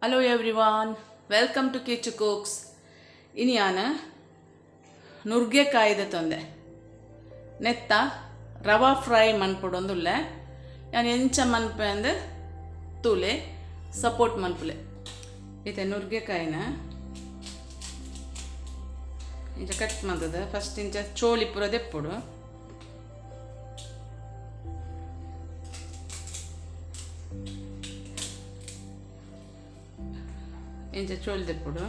Hello everyone, welcome to Kichu cooks. ಇನಿಯಾನ ನುರ್ಗೆಕಾಯಿದ ತೊಂದೆ ನೆತ್ತ ರವಾ fry ಮನ್ಪುಡೊಂದುಲ್ಲೆ ಯಾನ್ ಎಂಚ ಮನ್ಪೆ ಅಂದ್ ತೂಲೆ ಸಪೋರ್ಟ್ ಮನ್ಪುಲೆ. ಇತ್ತೆ ನುರ್ಗೆಕಾಯಿನ ಇಂಚ ಕಟ್ ಮಂತದ ಫಸ್ಟ್ ಇಂಚ ಚೋಲಿ ಪೂರ ದೆಪ್ಪೊಡು. ಇಂಚ ಚೋಲಿ ದೆಪ್ಪೊಡು.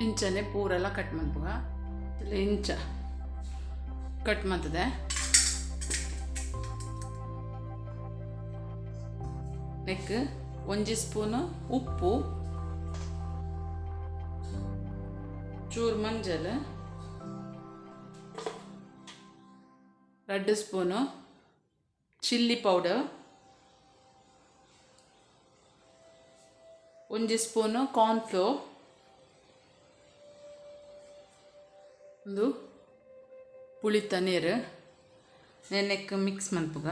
ಇಂಚನೆ ಪೂರೆಲ್ಲ ಕಟ್ ಮನ್ಪುಗ ಇಂಚ ಕಟ್ ಮಂತದೆ. ನೆಕ್ ಒಂಜಿ ಸ್ಪೂನ್ ಉಪ್ಪು, ಚೂರು ಮಂಜಲ್, 2 ಸ್ಪೂನು ಚಿಲ್ಲಿ ಪೌಡರ್, ಒಂಜಿ ಸ್ಪೂನು ಕಾರ್ನ್ಫ್ಲೋರ್, ಒಂದು ಪುಳಿತ ನೀರು. ನೆನೆಕ್ ಮಿಕ್ಸ್ ಮನ್ಪುಗ.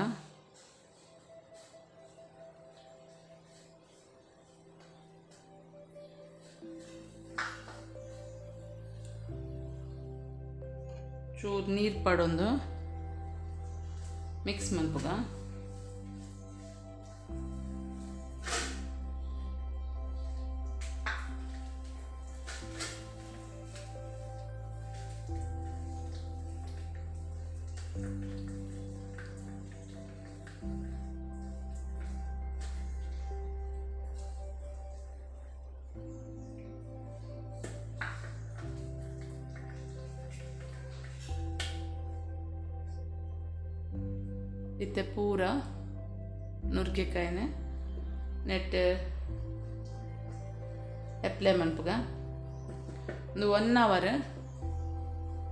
ಚೂರು ನೀರು ಪಾಡೊಂದು ಮಿಕ್ಸ್ ಮನ್ಪುಗ. ಇತ್ತೆ ಪೂರ ನುರ್ಗೆಕಾಯಿನ ನೆಟ್ ಅಪ್ಲೈ ಮನ್ಪುಗ. ಒಂದು 1 ಅವರ್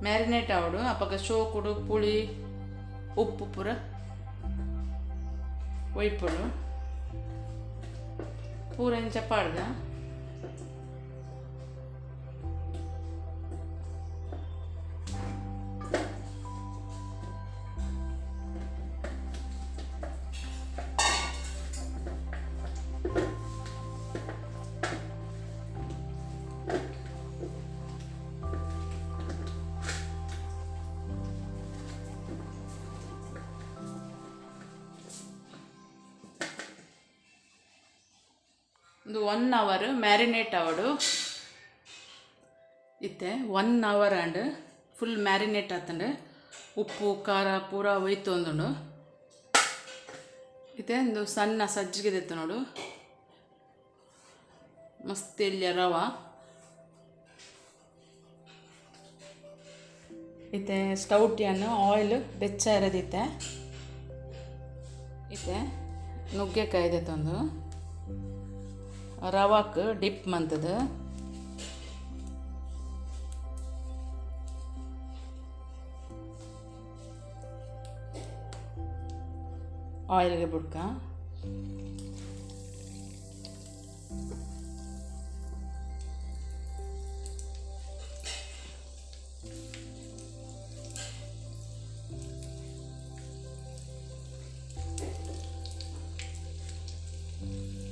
ಮ್ಯಾರಿನೇಟ್ ಆವಡು. ಅಪಗ ಶೋಕುಡು ಪುಳಿ ಉಪ್ಪು ಪೂರ ಒಯ್ಪುಡು ಪೂರ ಇಂಚ ಪಾಡ್ದ. ಒಂದು 1 ಅವರ್ ಮ್ಯಾರಿನೇಟ್ ಆವಡು. ಇತ್ತೆ 1 ಅವರ್ ಆಂಡ್ ಫುಲ್ ಮ್ಯಾರಿನೇಟ್ ಆತಂಡು. ಉಪ್ಪು ಖಾರ ಪೂರ ಒಯ್ತು ಒಂದುಂಡು. ಇತ್ತೆ ಒಂದು ಸಣ್ಣ ಸಜ್ಜಿಗೆ ದೆತ್ತು ನೋಡು. ಮಸ್ತ್ ಎಲ್ಯ ರವಾ. ಇತ್ತೆ ಸ್ಟೌಟಿಯನ್ನು ಆಯಿಲ್ ಬೆಚ್ಚ ಇರೋದಿತ್ತೆ. ಇತ್ತೆ ನುಗ್ಗೆಕಾಯಿ ದೆತ್ತೊಂದು ರವಾಕ್ ಡಿಪ್ ಮಂತದ. ಆಯಿಲ್ಗೆ ಬುಡ್ಕ.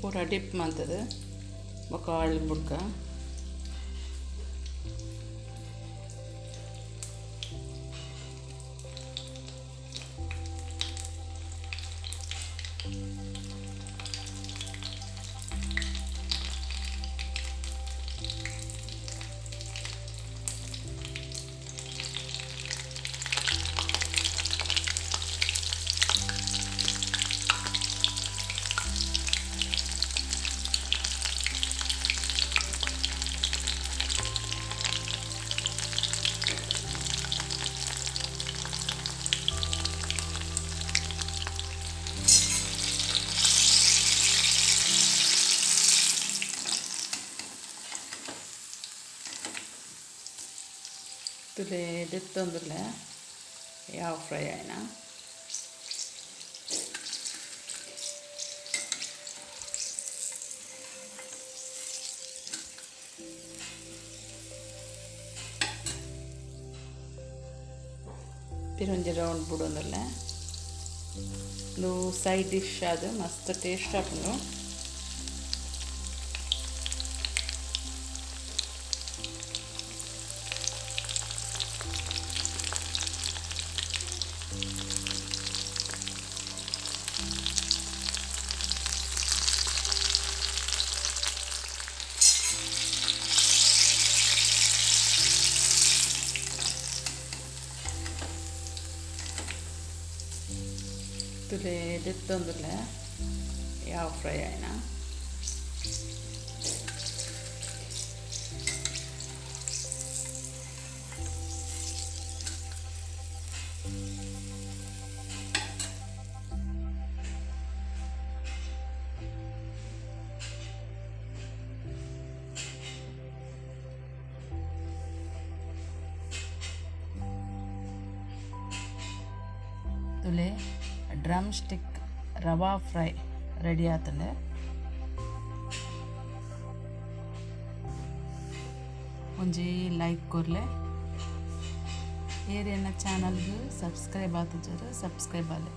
ಪೂರ ಡಿಪ್ ಮಂತದ ಬೊಕ ಆಯಿಲ್ ಬುಡ್ಕ. ತುಲೆ ದೆತ್ತೊಂದುಲ್ಲೆ ಯಾವ ಫ್ರೈ ಆಯ್ನ ಪಿರೊಂಜಿ ರೌಂಡ್ ಬುಡೊಂದುಲ್ಲೆ ಉಂದು ಸೈಡ್ ಡಿಶ್ ಆದ್ ಮಸ್ತ್ ಟೇಸ್ಟ್ ಆಪುಂಡು. ತುಲೆ ದೆತ್ತೊಂದುಲ್ಲೆ ಯಾವ ಫ್ರೈ ಆಯ್ನ ತುಲೆ ಡ್ರಮ್ ಸ್ಟಿಕ್ ರವಾ ಫ್ರೈ ರೆಡಿ ಆತಂಡೆ. ಒಂಜಿ ಲೈಕ್ ಕೊರ್ಲೆ. ಏರಿಯನ್ನ ಚಾನಲ್ಗೆ ಸಬ್ಸ್ಕ್ರೈಬ್ ಆತಜರು ಸಬ್ಸ್ಕ್ರೈಬ್ ಆಲೆ.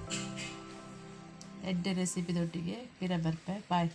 ಎಡ್ಡೆ ರೆಸಿಪಿ ದೊಟ್ಟಿಗೆ ಪಿರ ಬರ್ಪೆ. ಬಾಯ್.